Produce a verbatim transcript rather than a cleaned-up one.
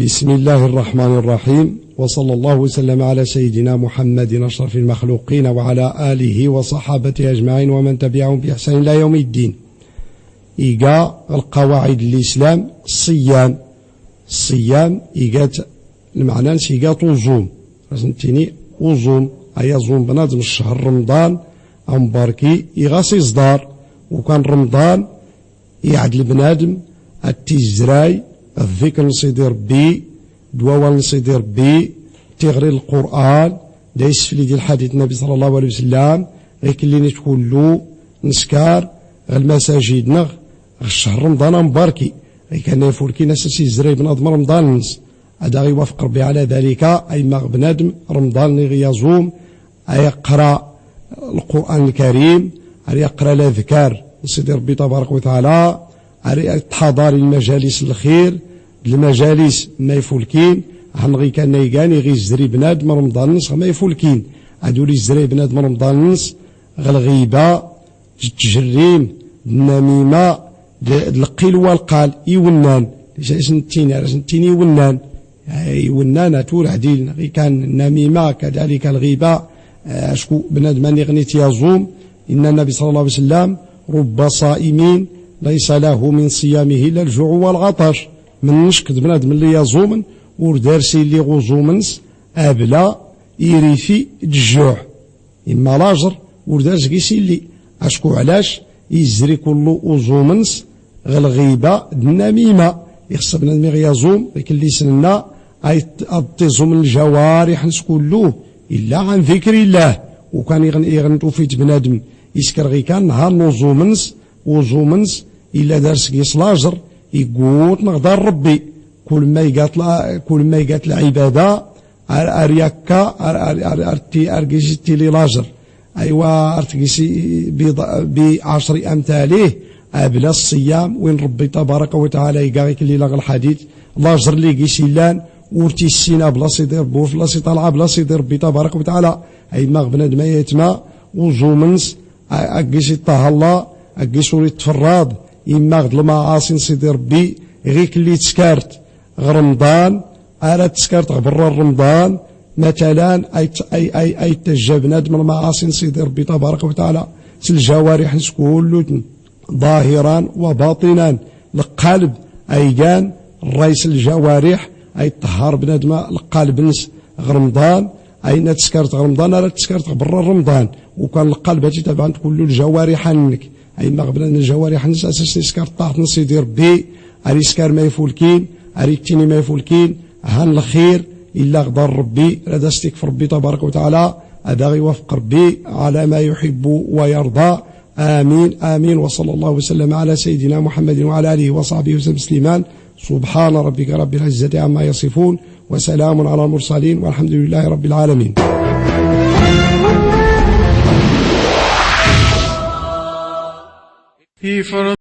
بسم الله الرحمن الرحيم، وصلى الله وسلم على سيدنا محمد أشرف المخلوقين وعلى آله وصحابته أجمعين ومن تبعهم بإحسان إلى يوم الدين. Iga ɣ-lqawaɛid n-lislam ṣṣiyam. Ṣṣiyam iga-t lmeɛna-ns iga-t uẓum. Ɣas nttini uẓum, aya iẓum bnadm cchr Remḍan ambarki i ɣas iẓḍar. Ukan Remḍan iɛdl bnadm ad-t-izray ɣ-ḍikr n-Sidi Ṛebbi, d-wawal n-Sidi Ṛebbi, tiɣri n-Lqur'an, da isfli di lḥadit n-Nnabi ṣalla Llahu ɛlih wa sallam, ɣ-ikllin-t kullu nskar ɣ-lmasajid-nneɣ ɣ-cchr Remḍan ambarki. Ɣikanna ifulkin a-s a-s-izray bnadm Remḍan-ns. Ad-aɣ-iwafq Ṛebbi ɛla ḍalika, a imma ɣ-bnadm Remḍan-nni ɣ-iẓum, a iqra Lqur'an Lkarim, ar iqra laḍkar n-Sidi Ṛebbi tabarak wa taɛla, ar itḥaḍar i lmajalis n-lxir, d-lmajalis ma ifulkin. Hanɣ-ikanna igan iɣ-izri bnadm Remḍan-ns ɣ-ma ifulkin. Ad ur izray bnadm Remḍan-ns ɣ-lɣiba, d-tjrrim, d-nnamima, d-, d-lqqil wa lqqal, iwennan. Lis-, lis-, nttini, ar as-nttini iwennan. Iwennan a-t-ur ɛdil, ɣikan nnamima, kadalika lɣiba, acku bnadm aniɣ-nni t-iẓum, inna Nnabi ṣalla Llahu ɛlih wa sallam: رب صائم ليس له من صيامه إلا الجوع والعطش. Mnnck d-bnadm lli iẓumn, ur dar-s illi ɣ-uẓum-ns abla iriti d-jjuɛ. Imma laẓr ur dar-s gis illi. Acku ɛlac? Izri kullu uẓum-ns ɣ-lɣiba d-nnamima. Ixṣṣ bnadm iɣ-iẓum, ɣiklli s-nna, ad-t-, ad-t-iẓum lǧawariḥ-ns kullu, illa ɛn ḍikri llah. Ukan iɣ-, iɣ-, n-tufit bnadm iskr ɣikan nhar n-uẓum-ns, uẓum-ns illa dar-s gis laẓr, igguṭ-n ɣ-dar Ṛebbi. Kulma iga-t la-, kulma iga-t lɛibada, ar, ar yakka, ar, ar, ar, ar ti-, ar gis ittili laẓr. Aywa, ar t-gis bi, bi ɛcri amtalih, abla ṣṣiyam, win Ṛebbi tabarak wa taɛla iga ɣiklli ɣ-lḥadit, laẓr lli gis illan, ur t-issin abla Sidi Ṛebbi, ur flla-s iṭalɛ abla Sidi Ṛebbi tabarak wa taɛla. A imma ɣ-bnadm ay aytma, uẓum-ns, a, a gis iṭṭahalla, a gis ur ittfraḍ, imma ɣ-d-lmaɛaṣi n-Sidi Ṛebbi, ɣiklli tskart, ɣ-Ṛemḍan, ar ad-tskart ɣ-bṛṛa n-Ṛemḍan, matalan, ay t-, ay, ay, ay tajja bnadm lmaɛaṣi n-Sidi Ṛebbi tabarak wa taɛla, s-lǧawariḥ-ns kullutn, ḍahiran wa baṭinan, lqalb, ay gan, ṛṛay s-lǧawariḥ, ay iṭṭahhar bnadm lqalb-ns ɣ-Ṛemḍan, ayn ad-tskart ɣ-Ṛemḍan, ar ad-tskart ɣ-bṛṛa n-Ṛemḍan, ukan lqalb ad-t-itabɛnt kullu lǧawariḥ-nnek, ay imma ɣ-bnadm lǧawariḥ-ns, a-s a-s-iskar ṭṭaɛt n-Sidi Ṛebbi, ar iskar ma ifulkin, ar ittini ma ifulkin, han lxir, illa ɣ-dar Ṛebbi, rad as-t-ikf Ṛebbi tabarak wa taɛla, ad aɣ-iwafq Ṛebbi, ɛla ma yuḥibbu wa yarḍa, amin, amin, wa ṣalla Llahu wa sallam ɛla sayyidina Muḥammadin wa ɛla alihi wa ṣaḥbihi wa sallam tasliman, subḥana ṛabbika ṛabbil ɛzzati ɛmma yaṣifun, wa salamun ɛla lmurṣalin, walḥamdu lillahi ṛabbil ɛɛlamin.